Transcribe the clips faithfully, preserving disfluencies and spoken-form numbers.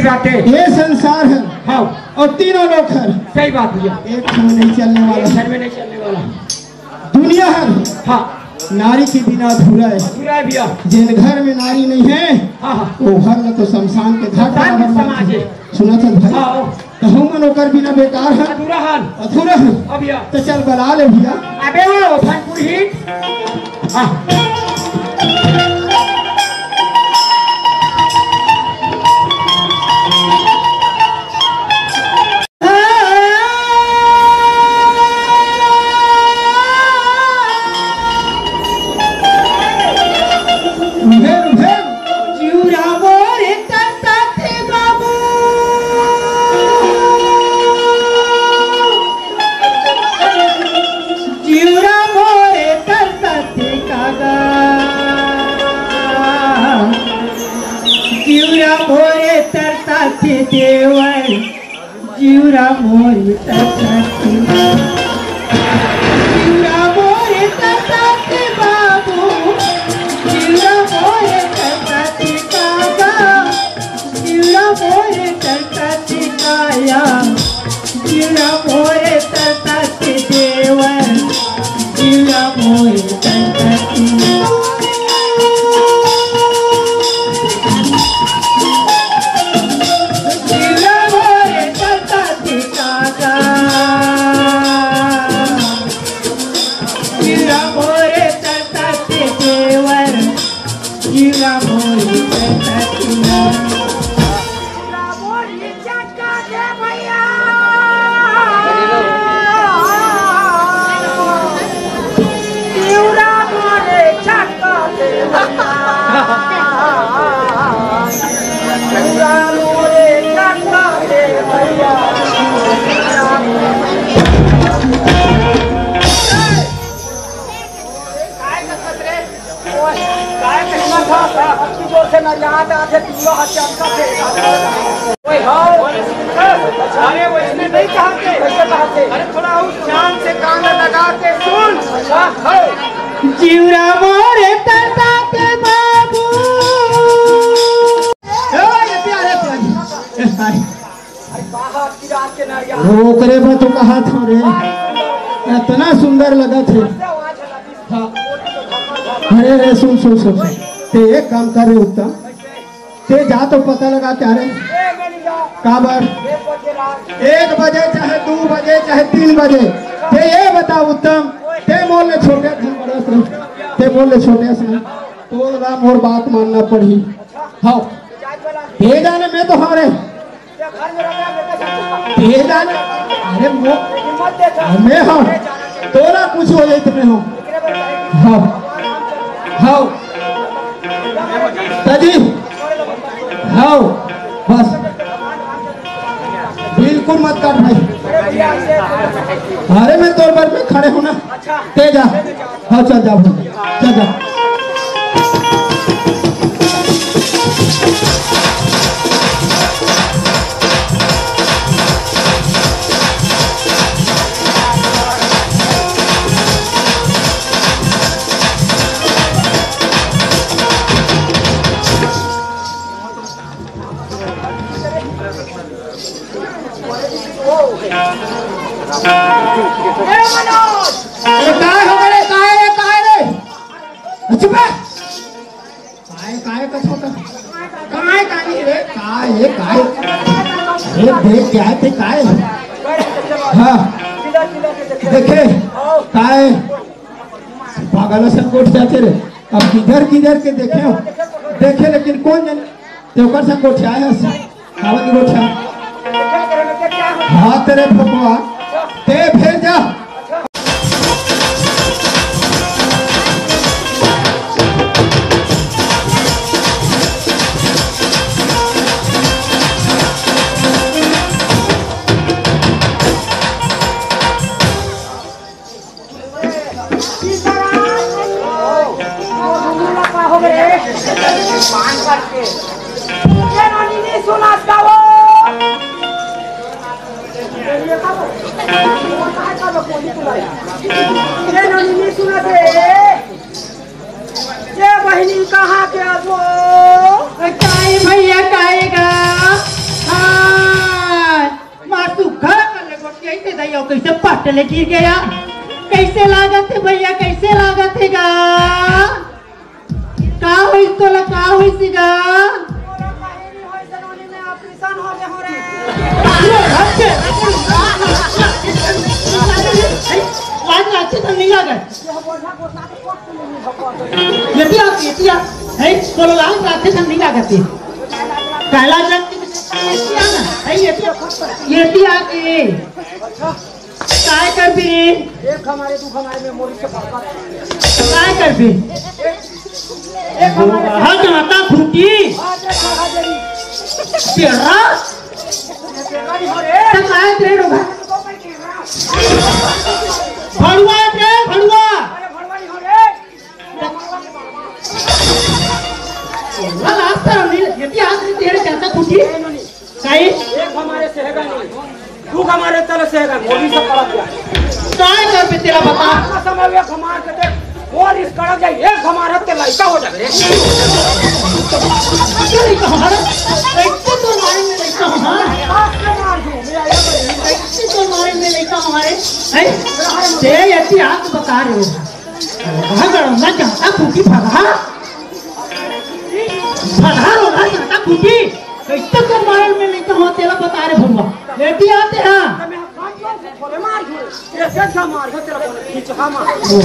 बाटे। ये संसार है। हाँ। और तीनों लोक है। सही बात भैया। एक क्षण नहीं चलने वाला। एक क्षण में नहीं चलने वाला। दुनिया है। हाँ। नारी के बिना अधूरा है। अधूरा है भैया। जिन घर में नारी नहीं है, हाँ, हाँ। वो घर में तो शमशान के घाट शमशान के बराबर समान है। सुना था भाई? हाँ। तो हम मन ओकर बिना बेकार है। अधूरा है। अधूरा है। अब भैया। तो चल बला ले भैया। अबे वो भनपुर ही। हाँ। उहे, उहे। जिउरा मोरे तरसथे बाबू। जिउरा मोरे तरसथे कागा। जिउरा मोरे तरसथे देवर। जिउरा मोरे तरसथे। जिउरा मोरे तरसथे बाबू। जिउरा मोरे तरसथे कागा। जिउरा मोरे तरसथे काया। जिउरा मोरे तरसथे देवर। जिउरा मोरे तरसथे। जिउरा मोरे तरसथे काका। जिउरा मोरे तरसथे देवर। जिउरा मोरे तरसथे। काय कहना था? अतकी जोर से ना याद आथे, पूरा हत्या का थे। ओए, हाँ। अरे, वैसने नहीं कहा थे। कैसे कहा थे? अरे, थोड़ा उस चांद से कान लगा के सुन। अच्छा, हाँ। जिउरा मोरे तरसथे बाबू। ए, ये प्यारे, प्यारे। ए, हाय। अरे, बाहर की रात के नरिया। वो ओकरे में तो कहा था रे। इतना सुंदर लगा थे। हाँ। अरे, अरे, सुन, सुन, सुन, सुन। ते एक काम कर रे उत्तम, ते जा तो पता लगा के आ रे। काबर? एक बजे चाहे दू बजे चाहे तीन बजे, ते ये बता उत्तम, ते मोर ले छोटे असन बड़े असन, ते मोर ले छोटे असन, तोला मोर बात मानना पड़ही। हाँ, ते जाने मैं तो हाँ रे। ये जाने, अरे मो-, मैं हूँ, तोला कुछ हो जाए तो मैं हूँ। हाँ, हाँ, ताजी, हाँ, बस, बिल्कुल मत काट भाई। अरे मैं तोर बर में खड़े हूँ ना, ते जा। हाँ, चल जा, चल जा। ए मनोज! अरे काय हो रे, काय रे, काय रे? चुप है। काय, काय कसं होतं? काय, काय रे? काय हे, काय? अरे देख, काय ते काय? हाँ। देखे, काय? पागल से गोठियाथे रे। अब किधर किधर के देखे हो, देखे लेकिन कौन जाने ते ओकर से गोठियाए हस। कावन गोठिया। हाँ तेरे भगवान, ते भेजा। ये बहिनी कहाँ के आबो? काय भैया, काय गा? अउ कइसे पट ले गिर गया। कइसे लागत हे भइया, कइसे लागत हे गा? का होइस तोला, का होइस गा? ऑपरेशन हो गया हो रे। लाज लागथे त नइ लागय। एती आ, एती आ। हे, तोला लाज लागथे त नइ लागत हे। काला जग की एती आ ना। हे, एती आ। एती आ के। अच्छा। काय करबे? एक हमारे, दू हमारे में मोरी के पापा। काय करबे? एक हमारे। हाँ, जाता खूंटी। हाँ, देख, हाँ, देख। तेरा? तेरा नहीं हो रे। त काय रे रोगा? भड़ुआ रे, भड़ुआ। अरे, भड़ुआ नहीं हो रे। भला आज तो हम नहीं, ये भी आज नहीं तेरे चलता कुटी। काई? एक हमारे से हैगा नहीं, दू हमारे तरह से हैगा, वो भी सब पड़ा गया। काय करबे तेला बता। आपका समय एक हमार के देख, वो रिस कड़क जाए, एक हमारा ते लइका हो जाए रे। क्यों नहीं तुम्हारा? कैसे तो मारेंगे लइका हमारा? आपके मार दूं, मेरा ये बड़ी। कैसे तो मारेंगे लइका हमारे? हैं? ते ये भी आज बता रहे हो। कहाँ गड़ौना जाता कुटी भगा? भगा रोना जाता कुटी। कैसे तो मारे में नहीं तो होते ला बता रे भुआ। लेती आते हैं। वो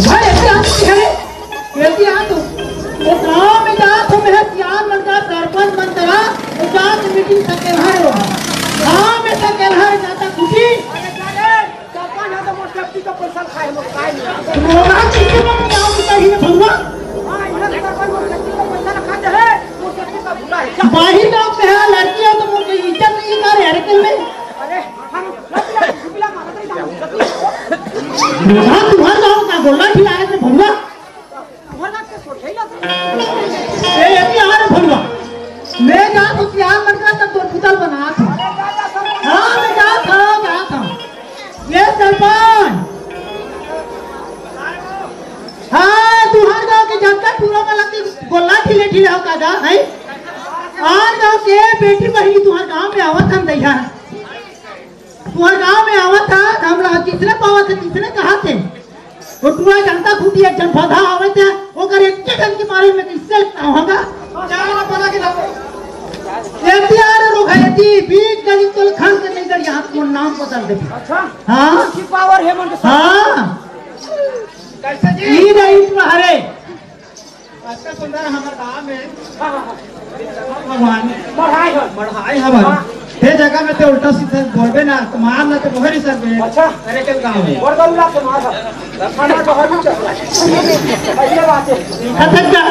भाई ऐसे आते हैं। लेती आ तू। वो गाँव में जा तो मैं सियान मन का सरपंच बन तेरा। वो जात मीटिंग सकेलहर हो। गाँव में सकेलहर जाता कुटी। सरपंच है तो मोर सेफ्टी का पैसा खाए, मोर खाए नहीं। मोला किसी को नहीं आओ, कितना ही भगवा। हाँ, इधर सरपंच मोर सेफ्टी का पैसा खाते हैं, मोर सेफ्टी का भूला है। बाहर गाँव में है, लड़की हो तो मोर इज्जत नहीं कर यार, के में। अरे, हम रबिया, रबिया मारत नहीं था। मोला तुम्हार गाँव का गोला खिलाए थे भगवा। ए, ये क्या हाल है भलुआ? मैं जात हूँ, सियान मन का तब तोर पुतल बना था। हाँ, मैं जात हूँ, जात हूँ। ये सरपंच। हाँ, तुम्हार गाँव के जनता पूरा वाला की गोला ढीले ढीले हो का गा, है? आर गाँव के बेटी बहिनी तुम्हार गाँव में आवत हम दैहा। तुम्हार गाँव में आवत हा, हमला जिसने पावत हे, तिसने कहा थे। वो टुरा जनता खूटी एक झन भधा आवत हे, ओकर एक के झन के मारे में किससे होगा? जाओ ना पता के जाओ। एती आ रे रोग है, एती बीच गली तोल खान के नहीं कर, यहाँ को नाम बदल दे। अच्छा? हाँ? की पावर है मन के साथ? हाँ। कैसे जी? ई रही तुम्हारे। अतका सुंदर हमर गाँव में। हाँ, हाँ, हाँ। भगवान। मढ़ाई हन। मढ़ाई हवन। हाँ। हे जगह में ते उल्टा सीधा बोलबे ना, तो मार ना तो मोहरी सर में। अच्छा। अरे के गाँव में। बड़गौला से मार हन। खाना तो हर चल रहा है। ये बात है। खतक जा।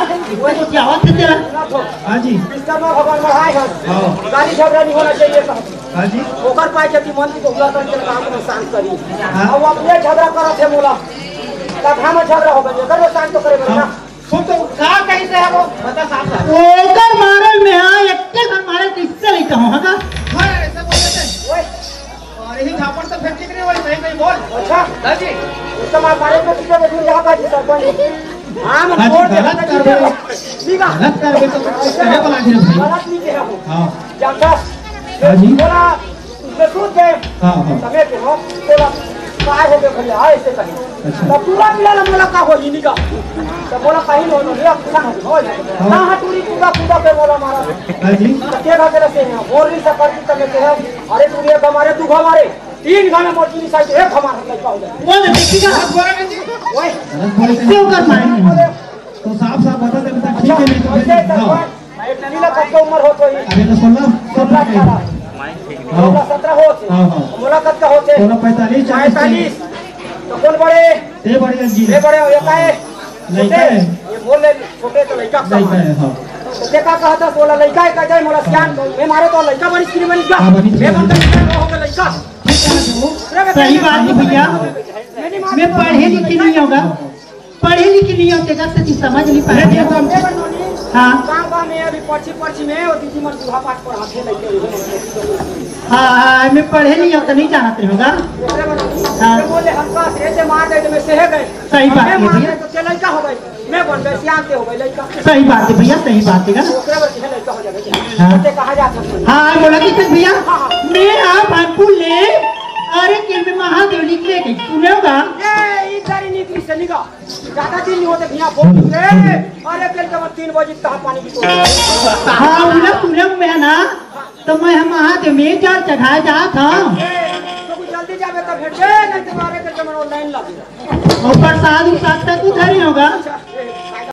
वो तो क्या बात है तेरा? ना तो। हाँ जी। विश्वकर्मा भगवान मढ़ाई हन। हाँ। गाली झगड़ा नहीं होना चाहिए कहा। हाँ जी। ओकर पाए जति मन की बहुला करके काम में शांत करी। हाँ। अब वो अपने झगड़ा करत हे मोला। तब हम झगड़ा हो गए, कर शांत तो करे बना। हाँ। तो, तो का कही से है वो? बता साफ साफ। ओकर मारल में हाँ, एक के घर मारल किससे नहीं कहूँ, हाँ का? हाँ, ऐसा बोल देते हैं। ओए। और यही झापड़ से फेंक निकले, वही सही सही बोल। अच्छा। हाँ जी। उसका मार मारे में तुझे देखो यहाँ का जी सरपंच। हाँ, मैं हाँ जी, बोल दे, गलत हाँ जी, कर रहे हो। ठीक है। गलत कर रहे तो कुछ कहे बोला जी भाई। गलत नहीं कह रहा हूँ। हाँ। जानता? हाँ जी। बोला, उसमें सूझ गए। हाँ, हाँ। तबे के हो, बोला, "काय हो गए भैया?" ऐसे कहे। अच्छा। तब पूरा मिला ना, बोला, "का हो, इन्हीं का?" तो बोला, "कहीं नहीं, नहीं, अब पूरा हो, हो।" हाँ। कहाँ टूरी कूदा, कूदा पे बोला मारा। हाँ जी। तो के भागे रसे हैं, बोल नहीं सकता कि तबे के है, अरे टूरी एक हमारे, दू हमारे, तीन गाने मोटी नहीं साइड, एक हमारा लड़का हो गया। वो देखिएगा, हाथ बोला नहीं जी। ओए। गलत बोले थे। क्यों कर पाएंगे? तो साफ साफ बता दे, बता, ठीक है, नहीं तो वैसे फिर, हाँ। सरपंच, एक ननी ला कतका उम्र होत होही? अरे तो सोलह, सोलह, अठारह। हाँ। सोलह, सत्रह होत हे। हाँ, हाँ। मोला कतका होत हे? सोलह, पैंतालीस, चालीस। पैंतालीस। तो कौन बड़े? ते बड़े जी। ते बड़े हो, ये का हे? लइका हे। ये बोल ले, छोटे तो लइका का लइका हे, हाँ। तो ते का कहत हस, बोला लइका हे, कह जाए, मोला सियान, मैं मारे तो लइका बनिस कि नहीं बनिस का? हाँ, बनिस। मैं बनता सियान हो गया लइका। ठीक है, वो अरे, मैं सही बात है भैया। मैं नहीं मारता। मैं पढ़े लिखे नहीं होगा। पढ़े लिखे नहीं होते, घर से चीज समझ नहीं पाए। अरे, ये तो हम हाँ। गाँव, गाँव में अभी पर्ची, पर्ची में वो दीदी मन बूढ़ा पाठ पढ़ाते लगे। हाँ, हाँ, मैं पढ़े नहीं होता, नहीं जानते होगा। हाँ। बोले, "हमका से ऐसे मार दे, तो मैं सहे गए।" सही बात मैं है मार भैया। दे, तो चले क्या हो गए? मैं बन गए, सियान के हो गए, लड़का। सही बात है भैया, सही बात है ना। ओकरे बर के लड़का हो जाए। हाँ। ते कहा जा सकता है। हाँ, बोला कि भैया, हाँ, हाँ। मैं आप हनपुर ले अरे, किल में महादेव लिख ले गई, सुने होगा? ए, ई तारी नीति से निका। ज्यादा दिन नहीं होते, भैया, बोल रहे। अरे, कल जब तीन बजे तहाँ पानी की बोतल। हाँ, उन्हें सुने में है ना, तो मैं हम महादेव में जल चढ़ाए जात हूँ। ए, तो कुछ जल्दी जावे तो भेट दे, नहीं तो हमारे कल जब ऑनलाइन लगे। और प्रसाद उसाद तक उधर ही होगा।